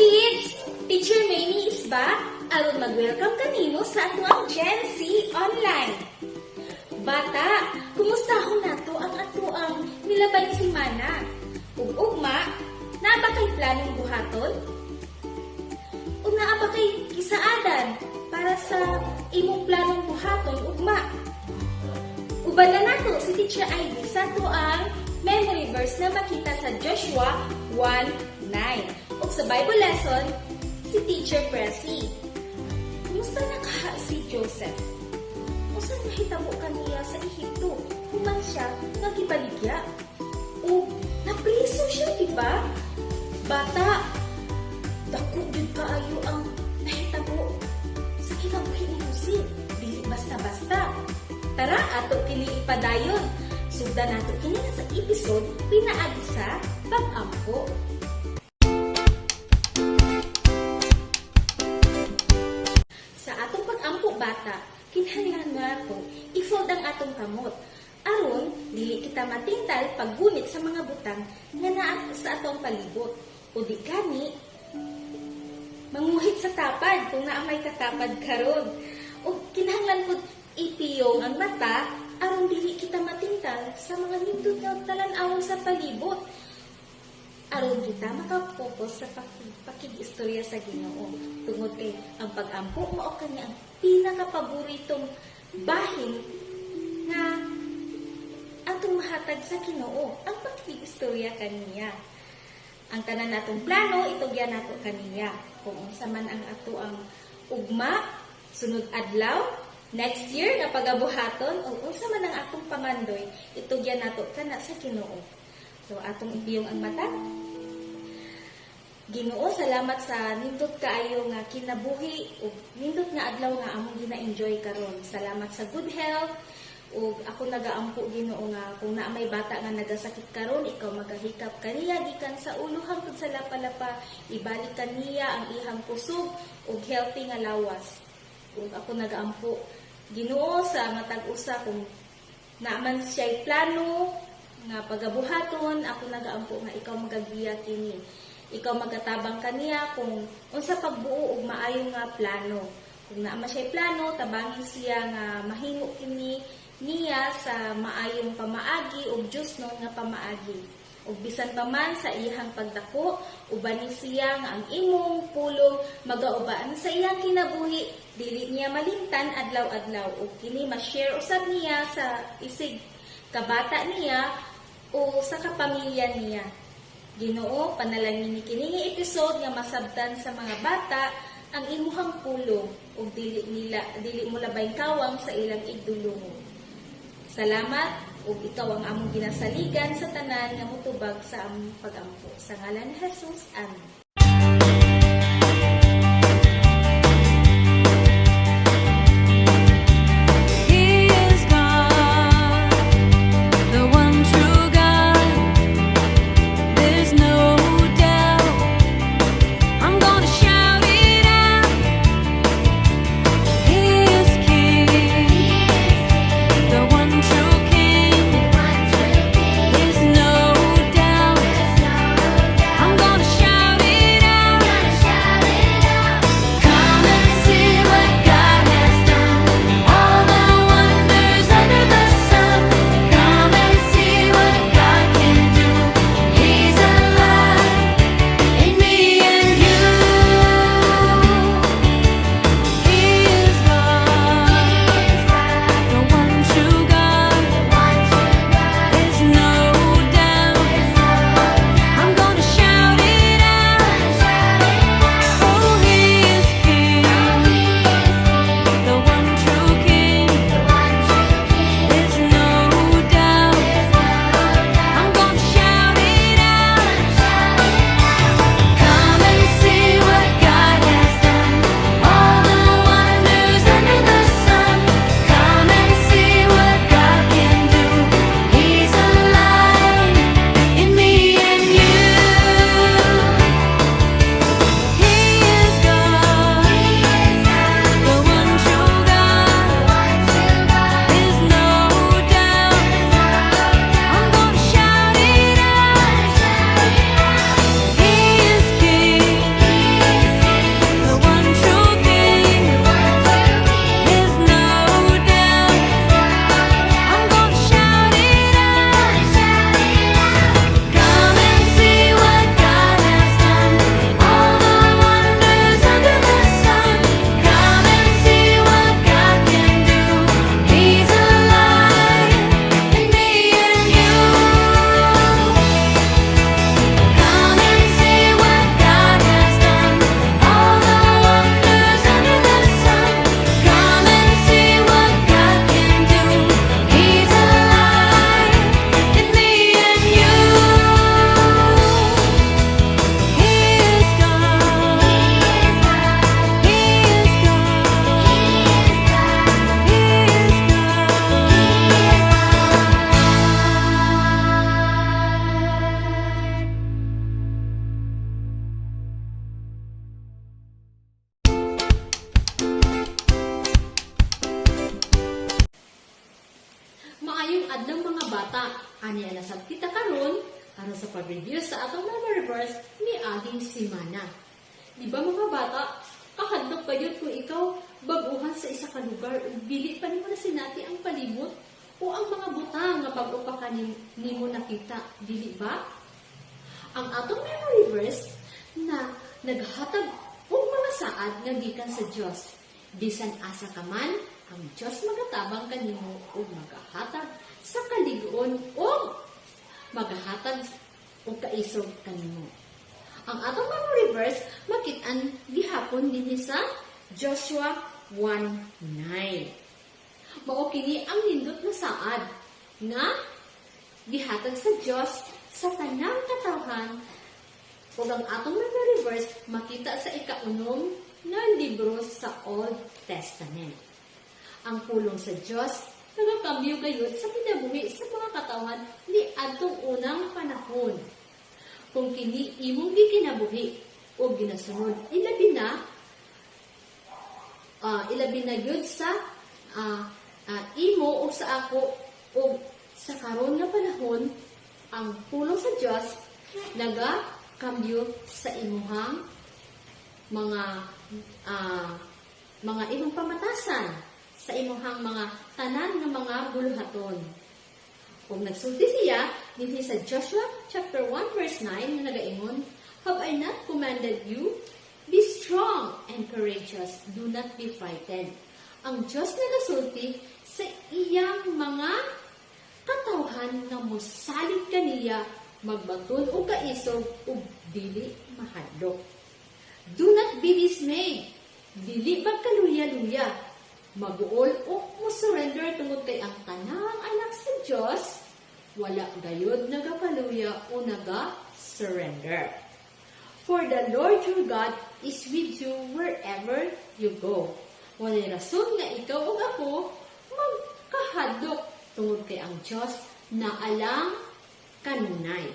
Kids! Teacher Mamie is back aron mag-welcome kanimo sa atoang Gen Z Online. Bata, kumusta ho nato ang atoang nilabay simana? Ug ugma, naa ba kay planong buhaton? O naa ba kay gisaadan para sa imong planong buhaton ugma? Uban na nato si Teacher Ivy sa atoang memory verse na makita sa Joshua 1:9. Ug sa Bible lesson, si Teacher Pressy. Kumusta na kaha si Joseph? Usa nahitabo kaniya sa Ehipto human siya nga gibaligya? O napriso siya, di ba? Bata, dako gyud kaayo ang nahitabo sa kinabuhi ni Jose. Dili basta-basta. Tara, ato kini ipadayon. Sugdan nato kini sa episode pinaagi sa pag-ampo. Sa atong pag-ampo, bata, kinahanglan nato i-fold ang atong kamot aron dili kita matintal paggunit sa mga butang nga naa sa atong palibot. O di gani manguhit sa tapad kung naa may katapad karon. O kinahanglan pud ipiyong ang mata aron dili kita matintal sa mga nindot nga talan-awon sa palibot aron kita makapokus sa pakig-istorya sa Ginoo tungod kay ang pag-ampo mao kani ang pinakapaboritong bahin nga atong mahatag sa Ginoo, ang pakig-istorya kaniya. Ang tanan natong plano, itugyan nato kaniya. Kung unsa man ang ato ang ugma, sunod adlaw, next year nga pagabuhaton, o unsa man ang atong pangandoy, itugyan nato kana sa Ginoo. So atong ipiyong ang mata. Ginoo, salamat sa nindot kaayo nga kinabuhi ug nindot nga adlaw nga among gina-enjoy karon. Salamat sa good health ug ako nagaampo, Ginoo, nga kung naa may bata nga nagasakit karon, ikaw magahikap kaniya gikan sa ulo hangtod sa lapa-lapa, ibalik kaniya ang ihang kusog ug healthy nga lawas. Ug ako nagaampo, Ginoo, sa matag usa, kung naa man siya'y plano nga pagabuhaton, ako nagaampo nga ikaw magagiya kini. Ikaw magatabang kaniya kung unsa pagbuo og maayo nga plano. Kung naa man siya'y plano, tabangi siya nga mahimo kini niya sa maayong pamaagi ug Dios nga pamaagi. Ug bisan pa man sa iyang pagdako, ubani siya nga ang imong pulong magauban sa iyang kinabuhi, dili niya malimtan adlaw-adlaw ug kini ma-share usab niya sa isig kabata niya o sa kapamilya niya. Ginoo, panalangin ni kini nga episode nga masabtan sa mga bata ang imuhang pulong ug dili nila dili mo labay kawang sa ilang igdulungo. Salamat ug ikaw ang among ginasaligan sa tanan nga motubag sa among pagampo. Sa ngalan ni Jesus. Amen. He is God, the one true God. There's no doubt. I'm gonna shout it out. He is King, the one true King. There's no doubt. I'm gonna shout it karon aron sa pag-review sa atong memory verse ni aging simana. Di ba, mga bata, kahadlok pa gyud kung ikaw bag-uhan sa isa ka lugar ug dili pa nimo nasinati ang palibot o ang mga butang nga bag-o pa nimo nakita, dili ba? Ang atong memory verse na naghatag og mga saad nga gikan sa Dios. Bisan asa ka man, ang Dios magatabang kanimo ug magahatag sa kalig-on ug magahatag og kaisog kanimo. Ang atong memory verse makit-an gihapon dinhi sa Joshua 1:9. Mao kini ang nindot nga saad nga gihatag sa Dios sa tanang katawhan, ug ang atong memory verse makita sa ikaunom nga libro sa Old Testament. Ang pulong sa Dios nagakambyo gayud sa kinabuhi sa mga katawhan ni adtong unang panahon. Kung kini imong gikinabuhi o ginasunod, ilabi na gyud sa imo o sa ako o sa karon nga panahon, ang pulong sa Dios nagakambyo sa imuhang mga imong pamatasan, sa imuhang mga tanan nga mga buluhaton. Kung nagsulti siya dinhi sa Joshua chapter 1 verse 9 nga nagaingon, "Have I not commanded you? Be strong and courageous. Do not be frightened." Ang Diyos nagasulti sa iyang mga katawhan nga mosalig kaniya, magbaton og kaisog ug dili mahadlok. Do not be dismayed. Dili magkaluya-luya. Maguol o mo surrender tungod kay ang tanang anak sa Dios wala gayod nagapaluya o naga-surrender. For the Lord your God is with you wherever you go. Walay rason nga ikaw ug ako magkahadlok tungod kay ang Dios naalang kanunay.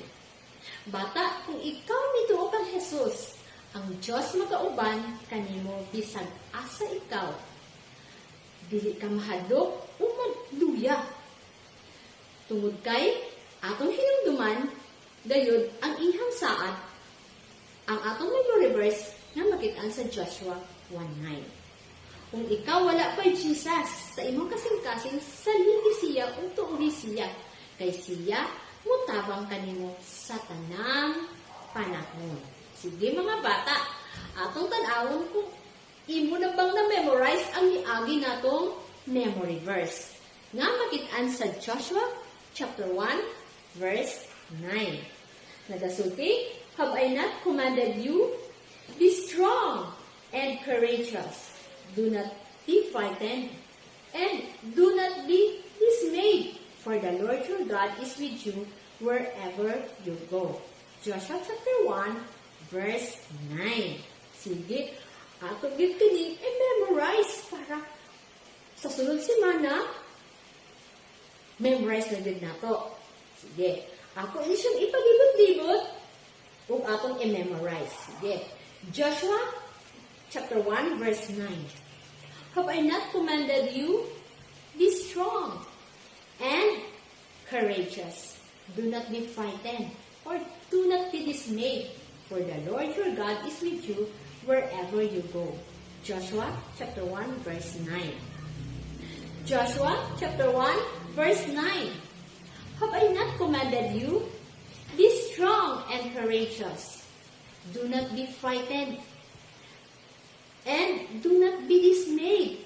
Bata, kung ikaw mituo kang Jesus, ang Dios magauban kanimo bisag asa ikaw. Dili ka mahadlok o magluya. Tungod kay atong hinumduman gayud ang iyang saad, ang atong memory verse nga makit-an sa Joshua 1:9. Kung ikaw wala pa Jesus sa imong kasing-kasing, saligi siya ug tuohi siya kay siya mutabang kanimo sa tanang panahon. Sige, mga bata, atong tan-awon kung imo na bang na-memorize ang niagi natong memory verse nga makit-an sa Joshua chapter 1 verse 9. Nagasulti, "Have I not commanded you? Be strong and courageous. Do not be frightened and do not be dismayed, for the Lord your God is with you wherever you go." Joshua chapter 1 verse 9. Sige, ato gyud kini i-memorize para sa sunod semana memorize na gyud nato. Sige, ako ini siyang ipalibot-libot ug atong i-memorize. Sige. Joshua chapter 1 verse 9. "Have I not commanded you? Be strong and courageous. Do not be frightened or do not be dismayed, for the Lord your God is with you wherever you go." Joshua chapter 1 verse 9. Joshua chapter 1 verse 9. "Have I not commanded you? Be strong and courageous. Do not be frightened and do not be dismayed,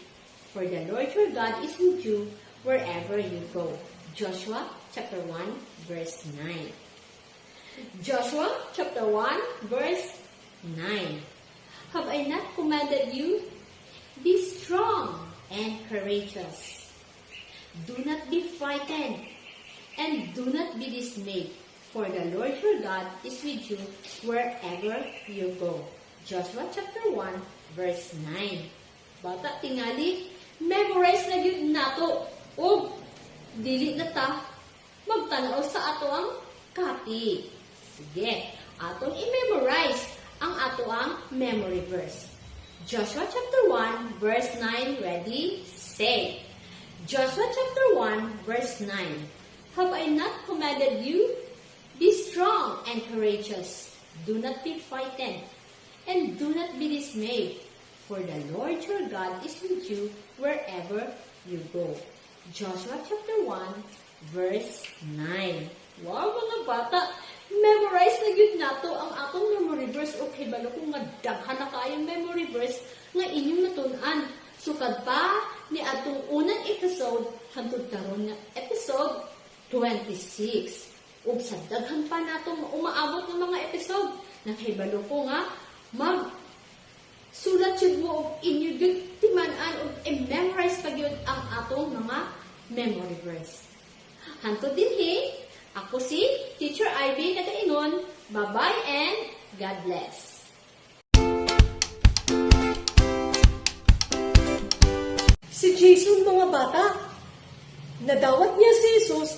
for the Lord your God is with you wherever you go." Joshua chapter 1 verse 9. Joshua chapter 1 verse 9. "Have I not commanded you? Be strong and courageous. Do not be frightened and do not be dismayed, for the Lord your God is with you wherever you go." Joshua chapter 1 verse 9. Bata, tingali, memorize na gyud nato ug dili na ta magtanaw sa ato ang copy. Sige, atong i-memorize ang ato ang memory verse. Joshua chapter 1 verse 9, ready, say. Joshua chapter 1 verse 9. "Have I not commanded you? Be strong and courageous. courageous. Do not be frightened, and do not be dismayed, for the Lord your God is with you wherever you go." Joshua chapter 1, verse 9. Wow, mga bata! Memorize na gyud nato ang atong memory verse o kahibalo ko nga daghan na kaayong memory verse nga inyong natun-an. Sukad pa ni atong unang episode hangtod karon nga episode 26. Ug sa daghan pa natong umaabot ng mga episode, nakahibalo ko nga mag sulat jud mo og inyo gyud timan-an ug i-memorize pa gyud ang atong mga memory verse. Hantod dinhi, ako si Teacher Ivy nagaingon, bye-bye and God bless. Si Jason, mga bata, nadawat niya si Jesus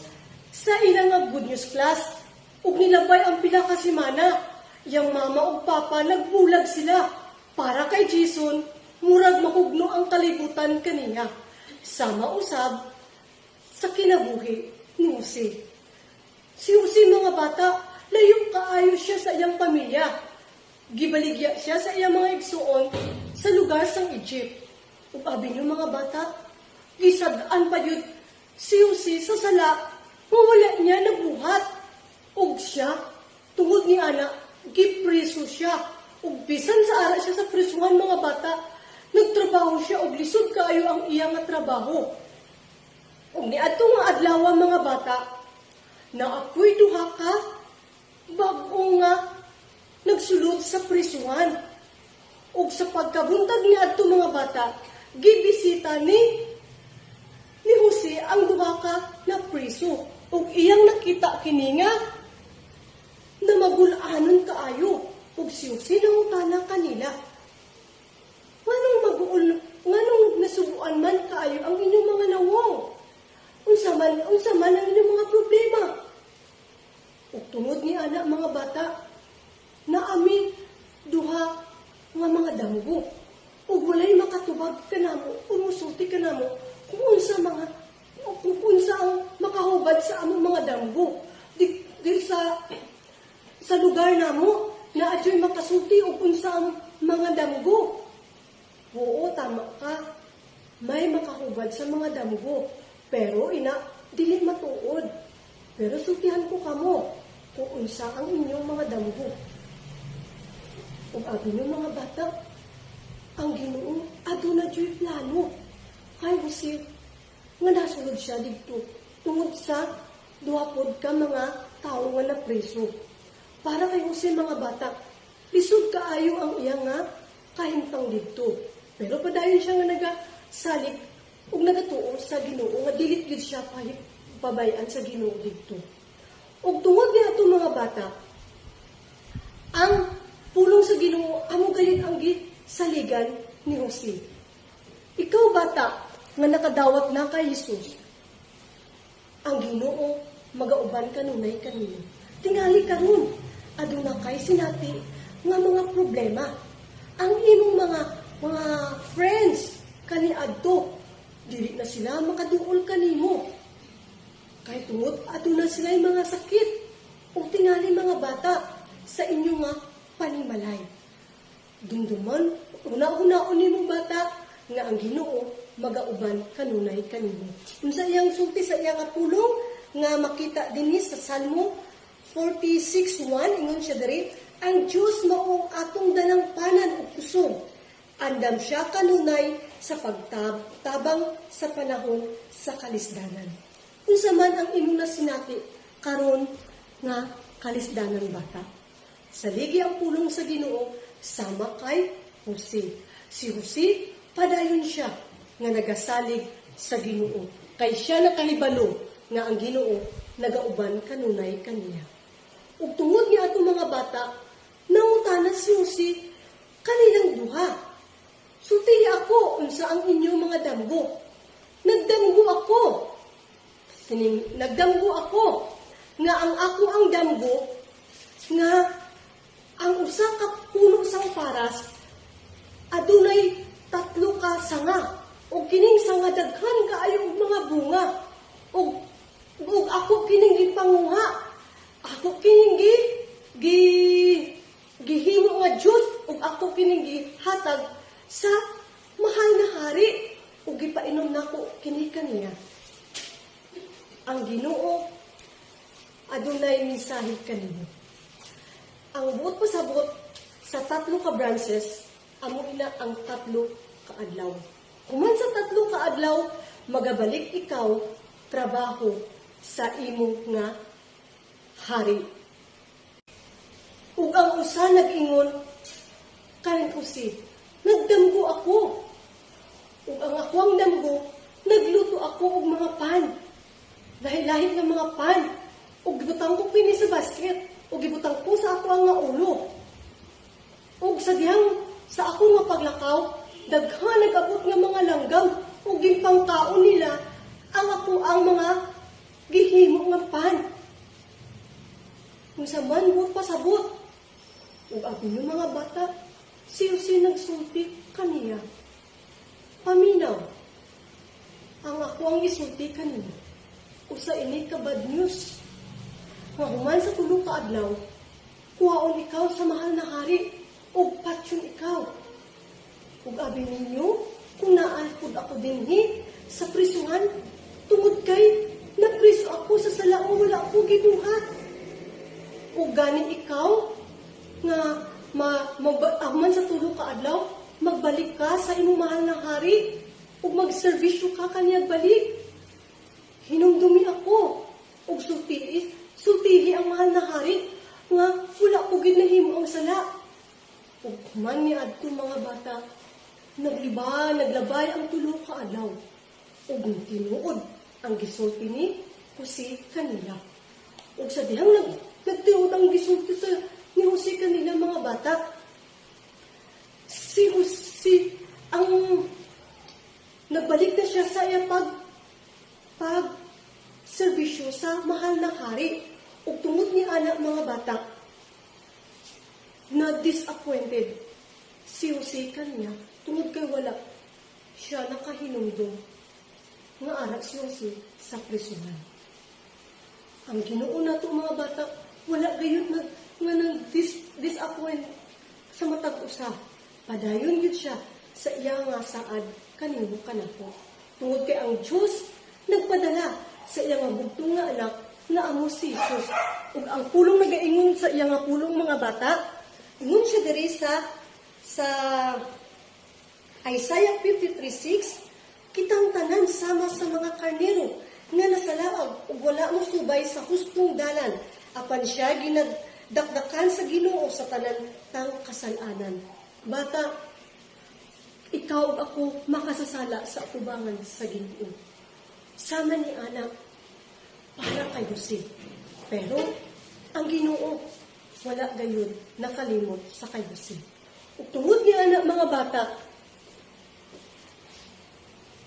sa ilang nga Good News class ug nilabay ang pila ka semana. Yang mama ug papa nagbulag sila. Para kay Jason, murag makugno ang kalibutan kaniya. Sama usab sa kinabuhi ni Jose. Si Jose, mga bata, layo kaayo siya sa iyang pamilya. Gibaligya siya sa iyang mga igsuon sa lugar sang Egypt. Ug abi niyo, mga bata, gisad-an pa yun si Jose sa sala nga wala niya nabuhat. Ug siya, tungod ni ana, gipreso siya. Ug bisan sa ara siya sa prisuhan, mga bata, nagtrabaho siya ug lisod kaayo ang iya nga trabaho. Ug niadto nga adlaw, mga bata, na ako'y duha ka bag-o nga nagsulod sa prisuhan. Ug sa pagkabuntag ni adto, mga bata, gibisita ni Jose ang duha ka na priso. Ug iyang nakita kini nga na magul-anon kaayo. Ug si Jose nangutana kanila, "Nganong maguol, nganong nasubuan man kaayo ang inyong mga nawong? Unsa man ang inyong mga problema?" Ug tungod ni ana, mga bata, naami duha nga mga damgo. Ug walay makatubag kanamo, musulti kanamo kung unsa ang makahubad sa among mga damgo. Di sa lugar namo na adyo'y makasulti og unsa ang mga damgo. "Oo, tama ka. May makahubad sa mga damgo. Pero ina, dili matuod. Pero sultihan ko kamo kung unsa ang inyong mga damgo." Ug abi niyo, mga bata, ang Ginoo aduna dyo'y plano kay Jose nga nasulod siya didto tungod sa duha pod ka mga tawo nga napreso. Para kay Jose, mga bata, lisod kaayo ang iya nga kahimtang didto. Pero padayon siya nga nagasalig ug nagatuo sa Ginoo nga dili gyud siya pabayan sa Ginoo didto. Ug tungod niya ato, mga bata, ang pulong sa Ginoo amo gayud ang gisaligan ni Jose. Ikaw, bata, nga nakadawat na kay Jesus, ang Ginoo magauban kanunay kanimo. Tingali karon, aduna kay sinati nga mga problema. Ang imong mga friends kaniadto, dili na sila makaduol kanimo. Kay tungod aduna sila mga sakit o tingali, mga bata, sa inyo nga panimalay. Dumduman, una-unaon nimo, bata, nga ang Ginoo magauban kanunay kanimo. Unsa iyang sulti sa iyang pulong nga makita dinhi sa Salmo 46:1? Ingon siya diri, "Ang Dios mao ang atong dalangpanan ug kusog. Andam siya kanunay sa pagtabang sa panahon sa kalisdanan." Unsa man ang imong nasinati karon nga kalisdanan, bata, saligi ang pulong sa Ginoo sama kay Jose. Si Jose, padayon siya nga nagasalig sa Ginoo. Kay siya nakahibalo nga ang Ginoo nagauban kanunay kaniya. Ug tungod niya ato, mga bata, nangutana si Jose kanilang duha, "Sultihi ako unsa ang inyong mga damgo." "Nagdamgo ako. Sining, nagdamgo ako nga ang ako ang damgo nga ang usa ka puno sang paras adunay tatlo ka sanga ug kining sanga daghan kaayo og mga bunga ug ako kining gipanguha, ako kining gi gi kining gihatag sa mahal na hari ug gipainom nako kini kaniya. Ang Ginoo adunay mensahe kanimo. Ang buot pasabot sa tatlo ka branches, amo ina ang 3 ka adlaw. Human sa 3 ka adlaw, magabalik ikaw trabaho sa imo nga hari. Ug ang usa nag-ingon kaning Jose, "Nagdamgo ako. Ug ang akoang damgo, nagluto ako og mga pan. Lahi-lahi nga mga pan. Ug gibutang ko kini sa basket. Ug gibutang ko sa ako nga ulo. Ug sa dihang sa ako nga paglakaw, daghan nag-abot nga mga langgam ug gipangkaon nila ang ako ang mga gihimo nga pan." Kung sa man buot pasabot, ug abi ng mga bata, si Jose nagsulti kaniya. "Paminaw, ang ako ang isulti kanimo. Usa ini ka bad news. Nga human sa 3 ka adlaw, kuhaon ikaw sa mahal na hari, ug patyon ikaw. Ug abi ninyo, kung naa pud ako dinhi sa prisuhan, tungod kay napriso ako sa sala nga wala ko gibuhat. Ug gani ikaw, nga human sa 3 ka adlaw, magbalik ka sa imong mahal na hari, ug magserbisyo ka kaniya balik. Hinumdumi ako, ug sultihi ang mahal na hari, nga wala ko gid nahimo ang sala." Ug human ni adto, mga bata, naglabay ang 3 ka adlaw. Ug tinuod ang gisulti ni Jose kanila. Ug sa dihang nagtinuod ang gisulti sa ni Jose kanila, mga bata, si Jose ang nagbalik na siya sa iya pag serbisyo sa mahal na hari. Ug tungod ni ana, mga bata, na disappointed si Jose kanya tungod kay wala siya nakahinumdum nga ara si Jose sa prisuhan. Ang Ginoo nato, mga bata, wala gayud nga nang disappoint sa matag usa. Padayon gyud siya sa iya nga saad kanimo kanako. Tungod kay ang Dios nagpadala sa iya nga bugtong nga anak nga amo si Jesus. Ug ang pulong nagaingon sa iya nga pulong, mga bata, ingon siya diri sa Isaiah 53:6, "Kitang tanan sama sa mga karnero nga nasalaag ug wala mo subay sa hustong dalan, apan siya ginadakdakan sa Ginoo sa tanan tang kasalanan." Bata, ikaw ug ako makasasala sa atubangan sa Ginoo. Sama ni anak para kay Jose. Pero ang Ginoo wala gayud nakalimot sa kay Jose. Ug tungod ni anak, mga bata,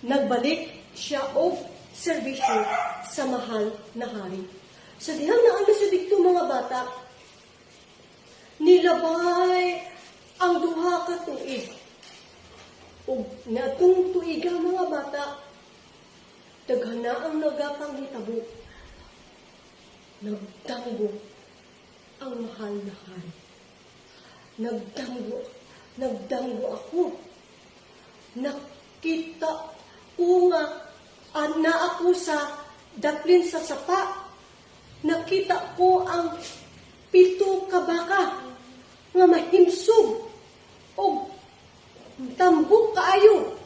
nagbalik siya og serbisyo sa mahal na hari. Sa dihang naano siya didto, mga bata, nilabay ang 2 ka tuig. Ug niadtong tuiga, mga bata, daghan na ang nagapanghitabo. Nagdamgo ang mahal na hari. Nagdamgo, nagdamgo ako. Nakita ko nga na ako sa daplin sa sapa. Nakita ko ang 7 ka baka nga mahimsog og tambok kaayo.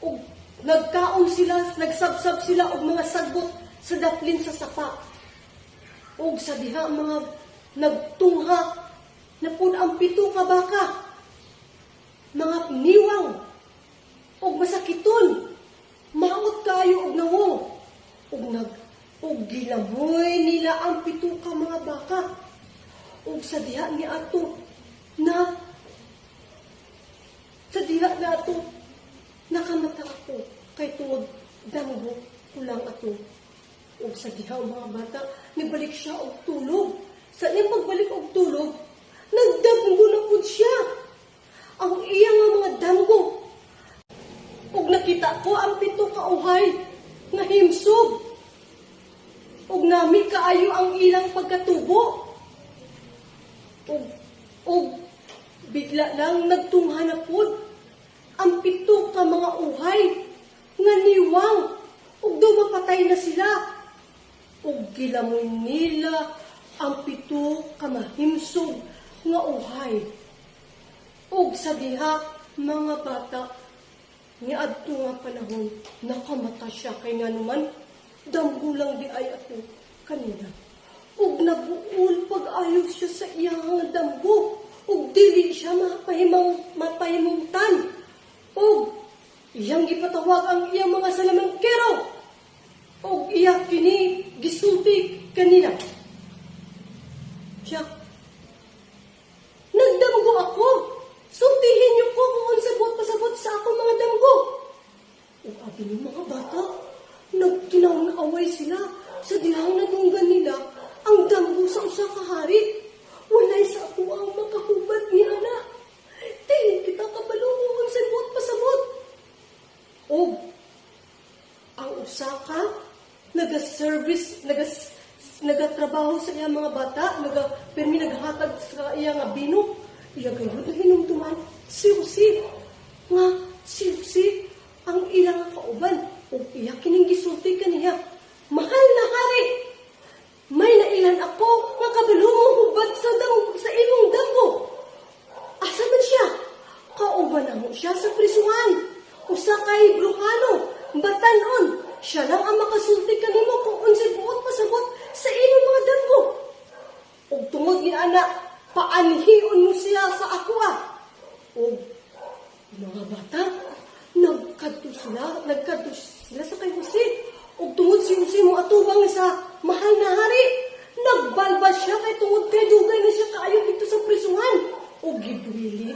Og nagkaon sila, nagsabsab sila og mga sagbot sa daplin sa sapa. Og sa diha mga nagtungha na pud ang 7 ka baka. Mga niwang og masakiton. Maot kayo og nawong. Og gilamoy nila ang 7 ka mga baka. Og sa diha na ato nakamata ako kay tungod damgo ko lang ato. Og sa diha, mga bata, nibalik siya og tulog. Sa iyang pagbalik og tulog, nagdamgo na pud siya. Ang iya nga mga damgo. Ug nakita ko ang 7 ka uhay nga himsog. Ug nami kaayo ang ilang pagkatubo. Ug Bigla lang nagtungha na pod ang pito ka mga uhay nga niwang ug daw mapatay na sila. Ug gilamoy nila ang pito ka mahimsog nga uhay. Ug sa diha, mga bata, niadto nga panahon nakamata siya kay nganuman damgo lang diay ato kanina. Ug nabuol pag-ayo siya sa iyang damgo ug dili siya mapahimungtan. Ug iyang gipatawag ang iyang mga salamangkero ug iya kini gisulti kanila. Siya, "Nagdamgo ako. Sultihin niyo ko kung unsa buot pasabot sa akong mga damgo." Ug abi ng mga bata, nagkinawang-away sila sa dihang nadunggan nila ang damgo sa usa ka hari. "Walay sa ako ang makahubad ni ana. Dili kita kabalo kung unsa buot pasabot." Og ang usa ka naga-service, nagatrabaho sa iya mga bata, pirmi naghatag sa iya nga bino, iya gayud na hinumduman si Jose. Nga si Jose ang ilang kauban ug iya kining gisulti kaniya, "Mahal na hari, may nailan ako nga kabalo mo hubad sa imong damgo." "Asa man siya?" "Kauban namo siya sa prisuhan. Usa kay Bruhano, batanon. Siya lang ang makasulti kanimo kung unsay buot pasabot sa imong mga damgo. Ug tungod ni ana, paanhion mo siya sa akoa." Ug mga bata, nagkadto sila sa kay Jose. Ug tungod si Jose mo atubang sa mahal na hari, nagbalbas siya kay tungod kay dugay na siya kaayo dito sa prisuhan. Ug gibili,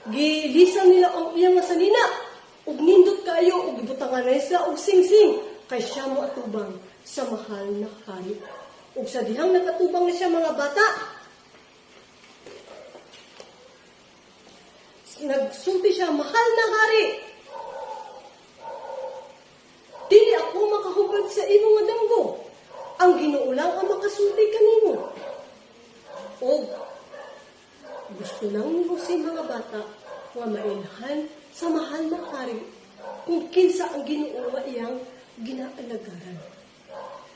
gilisan nila ang iyang nga sanina. Ug nindot kaayo ug gibutangan na siya og singsing kay siya mo atubang sa mahal na hari. Ug sa dihang nakatubang na siya, mga bata, nagsulti siya, "Mahal na hari, dili ako makahubad sa imong nga damgo. Ang Ginoo lang ang makasulti kanimo." Og gusto lang ni Jose, mga bata, nga mailhan sa mahal na hari kung kinsa ang Ginoo nga iyang ginaalagaran.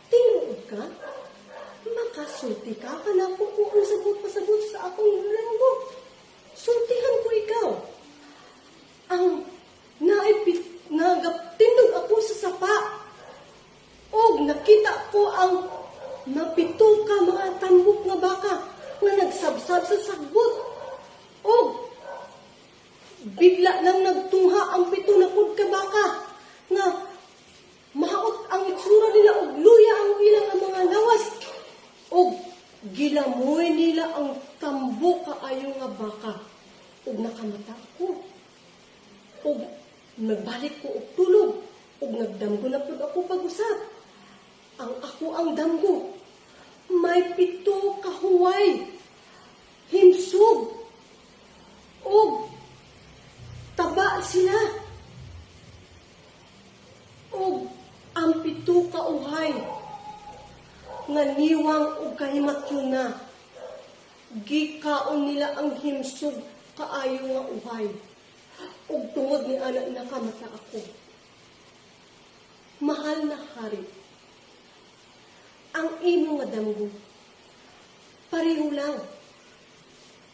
"Tinuod ka? Makasulti ka kanako kung unsa buot pasabot sa akong damgo? Sultihan ko ikaw. Ang naipit, nagatindog ako sa sapa. Og nakita ko ang napito ka mga tambok nga baka nga nagsabsab sa sagbot. Og bigla lang nagtungha ang pito na pud ka baka nga maot ang itsura nila og luya ang ilang ang mga lawas. Og gilamoy nila ang tambo kaayo nga baka. Og nakamata ako. Og nagbalik ko og tulog. Og nagdamgo na pud ako pag-usab. Ang ako ang damgo, may pito ka huway. Himsog. Og taba sila. Og ang pito ka uhay nga niwang og kahimatyon na. Gikaon nila ang himsog kaayo nga uhay. Ug tungod ni ana nakamata ako. Mahal na hari, ang imo nga damgo, pareho lang.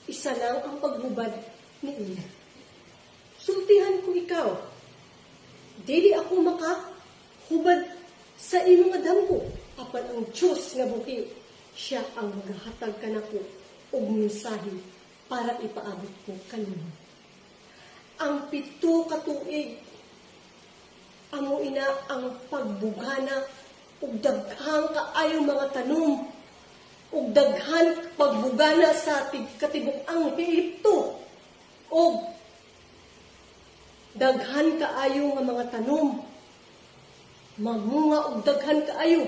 Isa lang ang paghubad ni iya. Sultihan ko ikaw. Dili ako makahubad sa imo nga damgo. Apan ang Diyos nga buhi, siya ang magahatag kanako og mensahe para ipaabot ko kanimo. Ang 7 ka tuig amo ina ang pagbugana ug daghang kaayo mga tanom ug daghan pagbugana sa katibuk-ang Ehipto ug daghan kaayo nga mga tanom mamunga og daghan kaayo.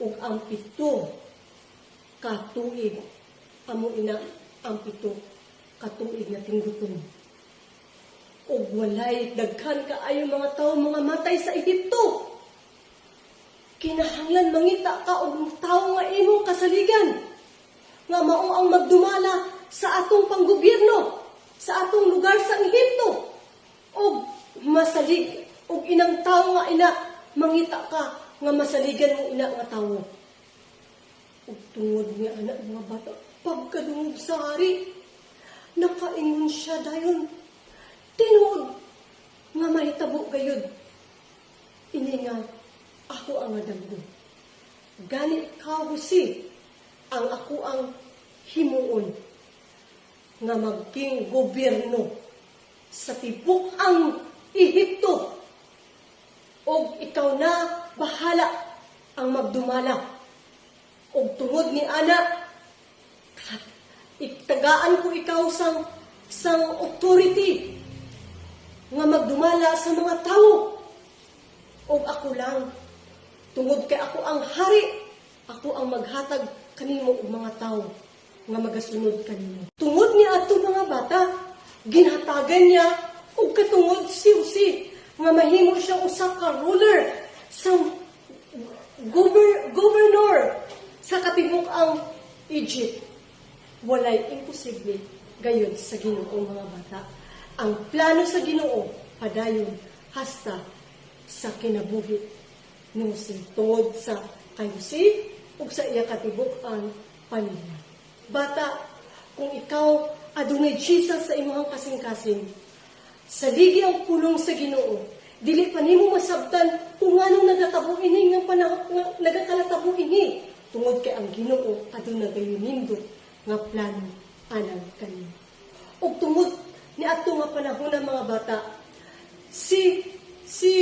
Ug ang 7 ka tuig amo ina ang 7 ka tuig nga tinggutom ug walay daghan kaayo mga tawo mga matay sa Ehipto. Kinahanglan mangita ka og tawo nga imong kasaligan nga mao ang magdumala. sa atong panggobyerno sa atong lugar sa Ehipto. Og masalig og inang tawo nga ina, mangita ka nga masaligan mo ina nga tawo. Ug tungod niya ana, mga bata, pagkadungog sa hari, nakaingon siya dayon, "Tinuod nga mahitabo gayud ini nga ako ang damgo. Gani ikaw, Jose, ang ako ang himuon nga maging gobyerno sa tibok ang Ehipto. Og ikaw na bahala ang magdumala. Og tungod ni ana, itagaan ko ikaw sang authority nga magdumala sa mga tawo. Og ako lang, tungod kay ako ang hari, ako ang maghatag kanimo og mga tawo nga magasunod kanimo." Tungod ni adto, mga bata, ginhatagan niya og katungod si Jose nga mahimo siya usa ka ruler sa governor sa katibuk ang Egypt. Walay imposible gayud sa Ginoo, mga bata. Ang plano sa Ginoo padayon hasta sa kinabuhi ni Jose tungod sa kay Jose ug sa iya katibuk-ang pamilya. Bata, kung ikaw adunay Jesus sa imong kasing-kasing, saligi ang pulong sa Ginoo. Dili pa nimo masabtan kung nganong nagatabo ini nga panahon nga nagakalatabo ini, tungod kay ang Ginoo aduna gayon nindot nga plano alang kanimo. Ug tungod ni adto nga panahon ng mga bata, si si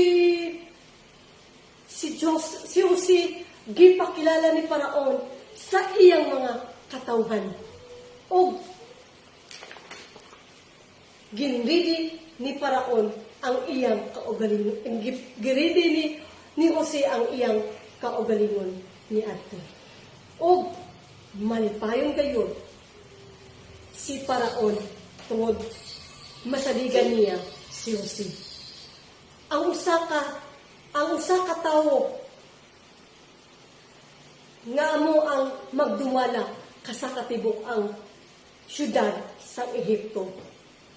si Jos si Jose gipakilala ni Paraon sa iyang mga katawhan. Og ginridi ni Paraon ang iyang kaugalingon. Giridi ni Jose ang iyang kaugalingon ni adto. Og malipayon gayud si Paraon tungod masaligan niya si Jose. Ang usa ka tawo nga amo ang magdumala sa katibok ang syudad sa Ehipto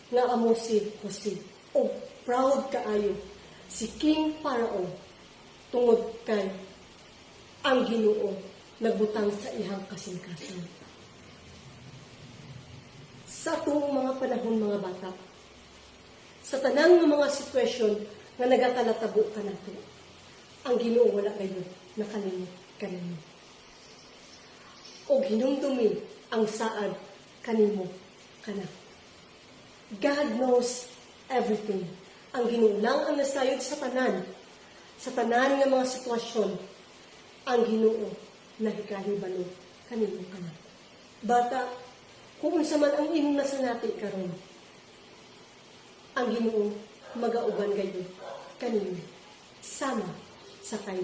nga amo si Jose. O proud kaayo si King Pharaoh tungod kay ang Ginoo nagbutang sa iyang kasing-kasing. Sa atong mga panahon, mga bata, sa tanang nga mga sitwasyon nga nagakalatabo kanato, ang Ginoo wala gayud nakalimot kanimo. Og hinumdumi ang saad kanimo kana. God knows everything. Ang Ginoo lang ang nasayod sa tanan nga mga sitwasyon, ang Ginoo nahikahibalo kanimo kana. Bata, kung unsa man ang imong nasanati karon, ang Ginoo magauban gayud kanimo sama sa kay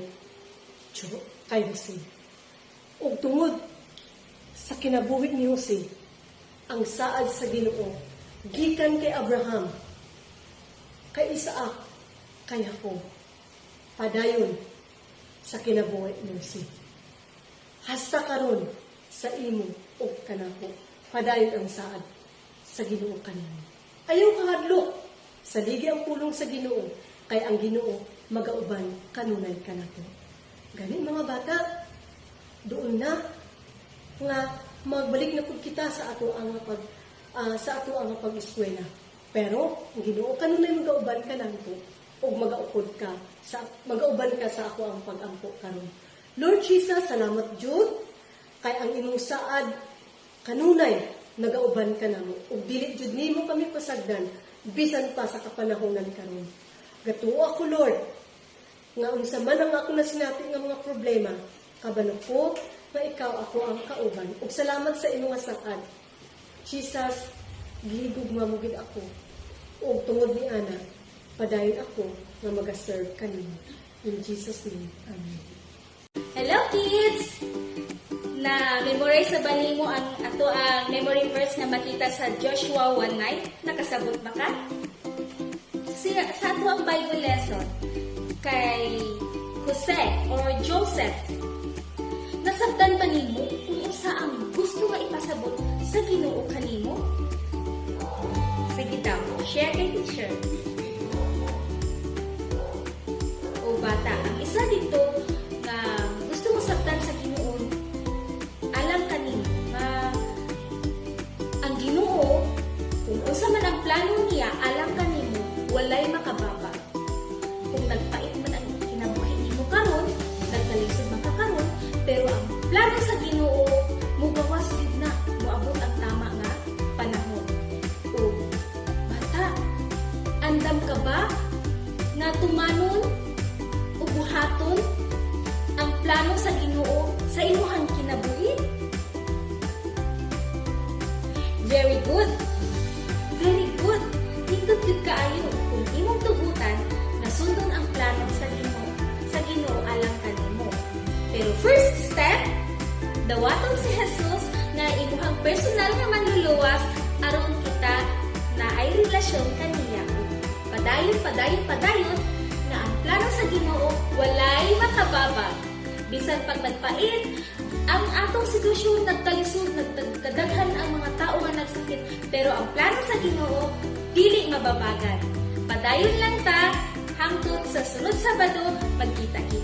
Jose. Ug tungod sa kinabuhi ni Jose, ang saad sa Ginoo gikan kay Abraham, kay Isaac, kay Jacob, padayon sa kinabuhi ni Jose. Hasta karon sa imo ug kanako, padayon ang saad sa Ginoo kanimo. Ayaw kahadlok, saligi ang pulong sa Ginoo, kay ang Ginoo magauban kanunay kanato. Gani, mga bata, doon na nga magbalik na pud kita sa ato ang pag-eskwela. Pero ang Ginoo kanunay magauban kanato ug magauban ka sa ako ang pag-ampo karon. Lord Jesus, salamat jud kay ang imong saad kanunay nagauban ka namo ug dili jud nimo kami pasagdan bisan pa sa kapanahonan karon. Gatuo ako, Lord, nga unsa man ang ako nasinati nga mga problema, kabalo ko nga ikaw ako ang kauban. Ug salamat sa imong saad. Jesus, gihigugma mo gid ako. Ug tungod ni ana, padayon ako nga maga-serve kanimo. In Jesus' name, Amen. Hello, kids! Na memorize sa ba nimo ang ato ang memory verse nga makita sa Joshua 1:9? Nakasabot ba ka? Sa ato ang Bible lesson kay Jose or Joseph. Nasabtan ba nimo kung unsa ang gusto nga ipasabot sa Ginoo kanimo? Sige daw, share kay teacher. O bata, ang isa dito nga gusto mo saktan sa Ginoo, alam kanimo nga ang Ginoo, kung unsa man ang plano niya, alam kanimo, walay makababa. Kung nagpait man ang kinabuhi nimo karon, nagkalisod man ka karon, pero ang plano sa Ginoo mugawas gyud na, moabot ang tama nga panahon. O bata, andam ka ba nga tumanon o buhaton ang plano sa Ginoo sa imuhang kinabuhi? Very good. Very good. Nindot gyud kaayo kung imong tugutan na sundon ang plano sa Ginoo alang kanimo. Pero first step, dawaton si Jesus nga imuhang personal nga manluluwas aron kita na ay relasyon kaniya. Padayon, padayon, padayon nga ang plano sa Ginoo walay makababa. Bisan pag nagpait, ang atong sitwasyon nagkalisod, nagkadaghan ang mga tao nga nagsakit, pero ang plano sa Ginoo dili mababagan. Padayon lang ta hangtod sa sunod Sabado, magkita-kita.